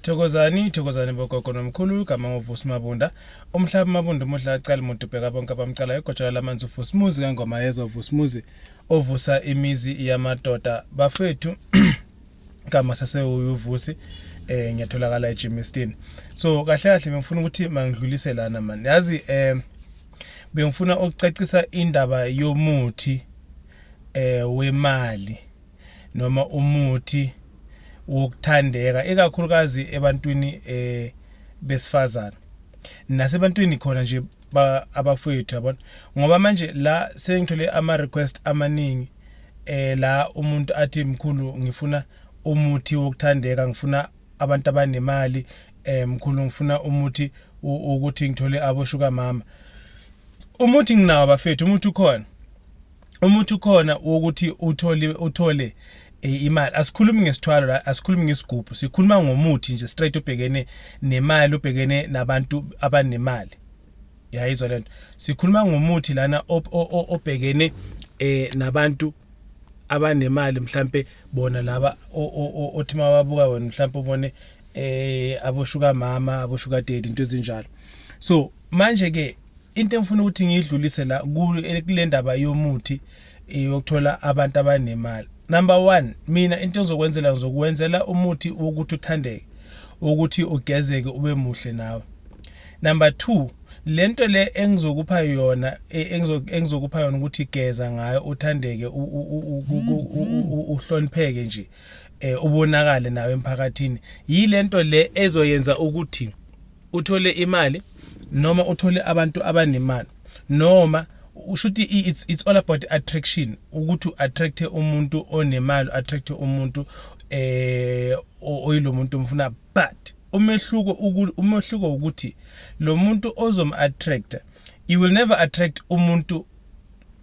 Thokozani, thokozani bogogo nomkhulu, igama nguVusi Mabunda. Umhlaba Mabunda umuhle acala umuntu ubheka bonke abamcalayo igojela lamanzi uVusi Muzi kangoma yezwa uVusi Muzi ovusa imizi yamadoda. Bafethu igama sasewuvusi ngiyatholakala eGermiston. So kahle kahle bengifuna ukuthi mangidlulise lana man. Yazi bengifuna ukucacisa indaba yomuthi wemali noma umuthi wokuthandeka ikakhulukazi ebantwini besifazana nasebantwini khona nje abafowethu, yabona, ngoba manje la sengithole ama request amaningi la umuntu athi, "Mkhulu, ngifuna umuthi wokuthandeka, ngifuna abantu abanemali, mkhulu, ngifuna umuthi ukuthi ngithole abo-sugar mama." Umuthi nginawo bafethu, umuthi ukhona, umuthi ukhona wokuthi uthole imali. Asikhulumi ngesithwalo la, asikhulumi ngesigubhu, sikhuluma ngomuthi nje straight ubhekene nemali, ubhekene nabantu abanemali. Yayizwa lento? Sikhuluma ngomuthi lana obhekene nabantu abanemali, mhlambe bona laba othi mababuka wena mhlambe ubone abo-sugar mama, abo-sugar daddy, into ezinjalo. So manje ke into engifuna ukuthi ngiyidlulise la kule ndaba yomuthi yokuthola abantu abanemali, number 1, mina into engizokwenzela, ngizokwenzela umuthi wokuthi uthandeke, ukuthi ugezeke, ube muhle nawe. Number 2, lento le engizokupha yona engizokupha yona ukuthi geza ngayo, uthandeke, uhlonipheke nje, ubonakale nawe emphakathini, yilento le ezoyenza ukuthi uthole imali noma uthole abantu abanemali, noma ushuthi it's all about attraction, ukuthi u-attract umuntu onemali, attract umuntu oyilo muntu omfuna. But umehluko ukuthi lo muntu ozom attract, you will never attract umuntu,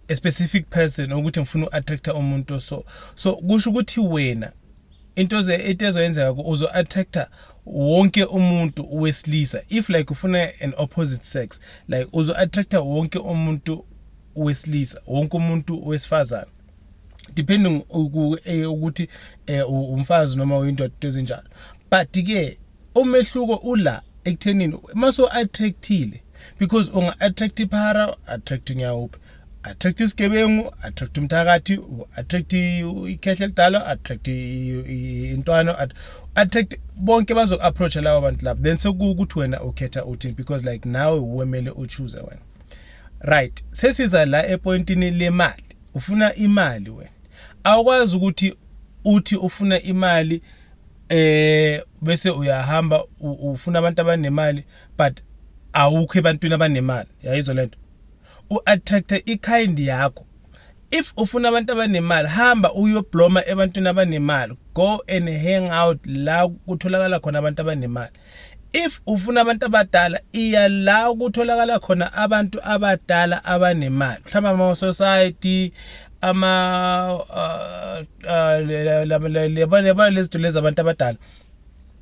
a specific person, ukuthi ngifuna u-attracta umuntu. So kusho ukuthi wena into ezoyenzeka uzo attracta wonke umuntu wesilisa. If like ufuna an opposite sex, like uzo attracta wonke umuntu wesilisa, wonke umuntu wesifazane, depending ukuthi umfazi noma uyindoda, into ezinjalo. But ke umehluko ula ekuthenini maso attractile, because unga attract iphara, attract unyawuphi, attract isigebengu, attract umthakathi, attract ikhehle elidala, attract intwana, attract bonke bazo approach labo bantu labo. Then sekuwukuthi wena ukhetha uthini, because like nawe uwemele uchoose wena, right? Sesiza la epointini lemali. Ufuna imali wena, awukwazi ukuthi uthi ufuna imali bese uyahamba ufuna abantu abanemali, but awukho ebantwini abanemali. Yayizwa lento? U-attract i-kind yakho. If ufuna abantu abanemali, hamba uyobloma ebantwini abanemali, go and hang out la kutholakala khona abantu abanemali. If ufuna abantu abadala, iya la kutholakala khona abantu abadala abanemali, mhlawumbe ama society, ama lezi zinto lezi abantu abadala.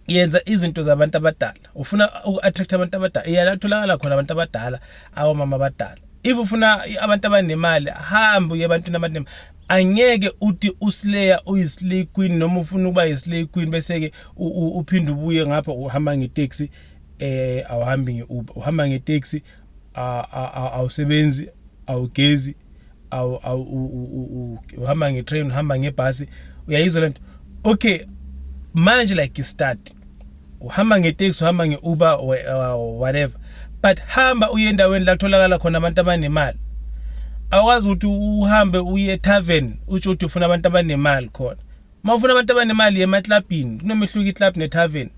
Yenza izinto zabantu abadala. Ufuna uku-attract abantu abadala, iya la kutholakala khona abantu abadala, awomama abadala. If ufuna abantu abanemali, hamba uye ebantwini abanemali. Angeke uthi uslayer, uyi-slay queen, noma ufuna ukuba yi-slay queen, bese-ke uphinde ubuye ngapha uhamba ngeteksi, awuhambi nge-Uber, uhamba ngeteksi, awusebenzi, awugezi, uhamba nge-train, uhamba ngebhasi. Uyayizwa lento? Okay, manje like start uhamba ngeteksi, uhamba nge-Uber, whatever, but hamba uye endaweni la kutholakala khona abantu abanemali. Awukwazi ukuthi uhambe uye etavern utsho ukuthi ufuna abantu abanemali khona. Uma ufuna abantu abanemali, emaklabhini. Kunomehluko iclub netavern.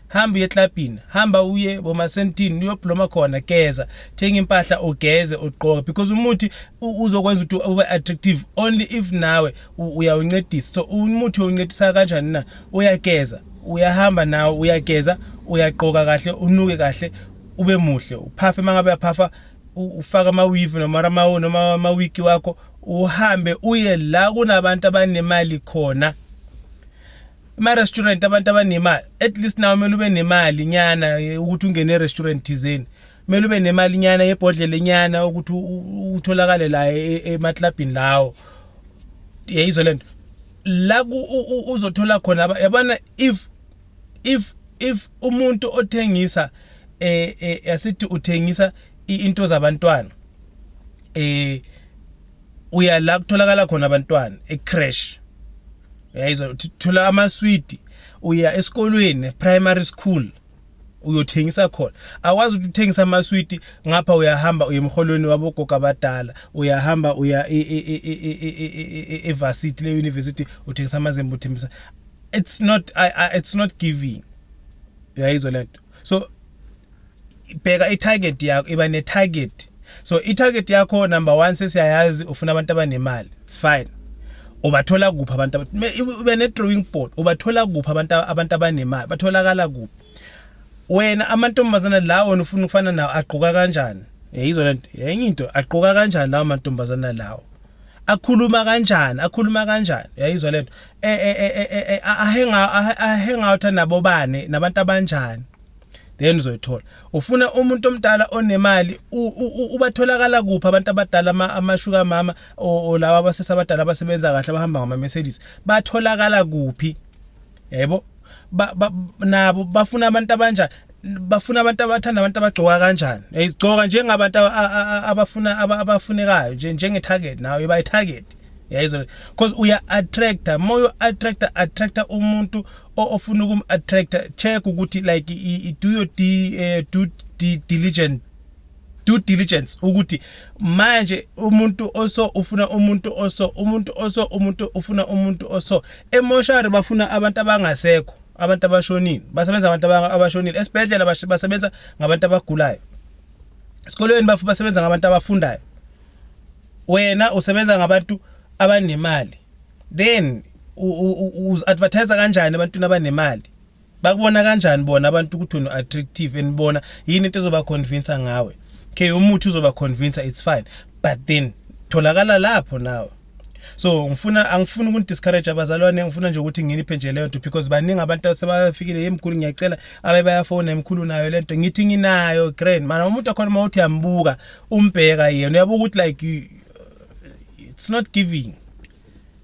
Hamba uye eklabhini, hamba uye bomasentini, uyobloma khona, geza, thenga impahla, ugeze, ugqoke, because umuthi uzokwenza ukuthi ube attractive only if nawe uyawuncedisa. So umuthi uyoncedisa kanjani na? Uyageza, uyahamba nawe, uyageza, uyagqoka kahle, unuke kahle, ube muhle, uphafe mangabe uyaphafa, ufaka ama-weave noma ama-wig wakho, uhambe uye la kunabantu abanemali khona, ema-restaurant, abantu abanemali. At least nawe kumele ube nemali nyana ukuthi ungene e-restaurant thizeni, kumele ube nemali nyana yebhodlela nyana ukuthi utholakale la emaklabhini lawo. Yayizwa lento? La uzothola khona yabona, if If umuntu othengisa asithi uthengisa into zabantwana, uya la kutholakala khona abantwana, e-creche, uyayizwa, thola amaswidi, uya esikolweni, primary school, uyothengisa khona. Awazi ukuthi uthengisa amaswidi ngapha, uyahamba uye emholweni wabogogo abadala, uyahamba uya e-varsity le university, uthengisa amazembe, uthengisa. It's not giving, uyayizwa lento? So bheka i-target yakho, iba ne-target. So i-target yakho number 1 sesiyayazi, ufuna abantu abanemali, it's fine. Ubathola kuphi abantu? Ube ne drawing board. Ubathola kuphi abantu abanemali? Batholakala kuphi? Wena amantombazana lawo wena ufuna ukufana nawo agqoka kanjani? Yayizwa lento? Yenye into, agqoka kanjani lawo mantombazana lawo? Akhuluma kanjani? Akhuluma kanjani? Yayizwa lento? Ahenga out nabo bane, nabantu abanjani? Then uzoyithola. Ufuna umuntu omdala onemali, ubatholakala kuphi abantu abadala, ama-sugar mama o laba abasesabadala abasebenza kahle, abahamba ngama Mercedes, batholakala kuphi? Yebo, nabo bafuna abantu abanjani? Bafuna abantu abathanda abantu abagcoka kanjani? Eyigcoka njengabantu abafuna abafunekayo nje, njenge target. Nawe iba target, yayizwa? Because uya attracta, more you attracta, attracta umuntu ofuna ukum attracta. Check ukuthi like do your due diligence, due diligence ukuthi manje umuntu oso ufuna umuntu oso, umuntu oso, umuntu ufuna umuntu oso. Emoshari bafuna abantu abangasekho, abantu abashonile, basebenza abantu abashonile. Esibhedlela basebenza ngabantu abagulayo. Esikolweni basebenza ngabantu abafundayo. Wena usebenza ngabantu abanemali, then uzi-advertise kanjani ebantwini abanemali? Bakubona kanjani bona abantu ukuthi wena attractive, and bona yini into ezoba convince ngawe? Okay, umuthi uzoba convince, it's fine, but then tholakala lapho nawe. So ngifuna, angifuni ukuni-discourage abazalwane, ngifuna nje ukuthi nginiphe nje leyo nto because baningi abantu asebafikile, "Emkhulu, ngiyacela." Abe bayafona, "Emkhulu, nayo lento?" Ngithi nginayo, grand mana. Umuntu akhona, uma uthi uyambuka, umbheka yena, uyabuka ukuthi like it's not giving,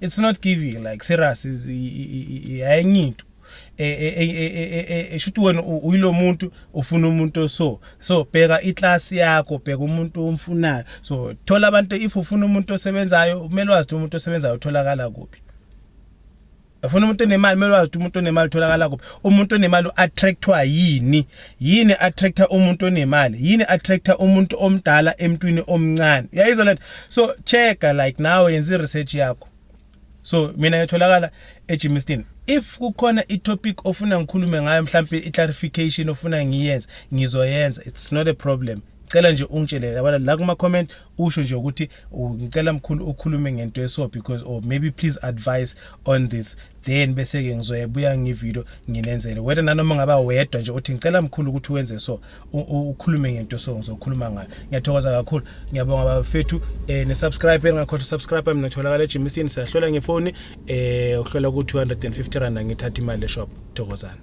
it's not giving, like serious, ayenye into. Shuthi wena uyilo muntu ufuna umuntu, so bheka i-class yakho, bheka umuntu omfunayo. So thola abantu. If ufuna umuntu osebenzayo, kumele wazi ukuthi umuntu osebenzayo utholakala kuphi. Ufuna umuntu onemali, kumele wazi ukuthi umuntu onemali utholakala kuphi. Umuntu onemali uattractwa yini? Yini attracta umuntu onemali? Yini attracta umuntu omdala emntwini omncane? Uyayizwa lento? So checka, like nawe yenza i-research yakho. So mina ngitholakala eGermiston. If kukhona i-topic ofuna ngikhulume ngayo, mhlambe i-clarification ofuna ngiyenze, ngizoyenza, it's not a problem. Cela nje ungitshele, yabona, la kuma comment, usho nje ukuthi ngicela mkhulu ukhulume ngento eso because, or maybe please advise on this, then bese ke ngizoyebuya ngevideo nginenzele. Whether nanoma ngaba wedwa nje uthi ngicela mkhulu ukuthi wenze so, ukhulume ngento so, ngizokhuluma ngayo. Ngiyathokoza kakhulu, ngiyabonga bafethu. Ne subscribe, engakhohlwa subscribe. Mina ngitholakala eGermiston. Siyahlola ngefoni, uhlola ku R250, ngithatha imali e-shop. Thokozana.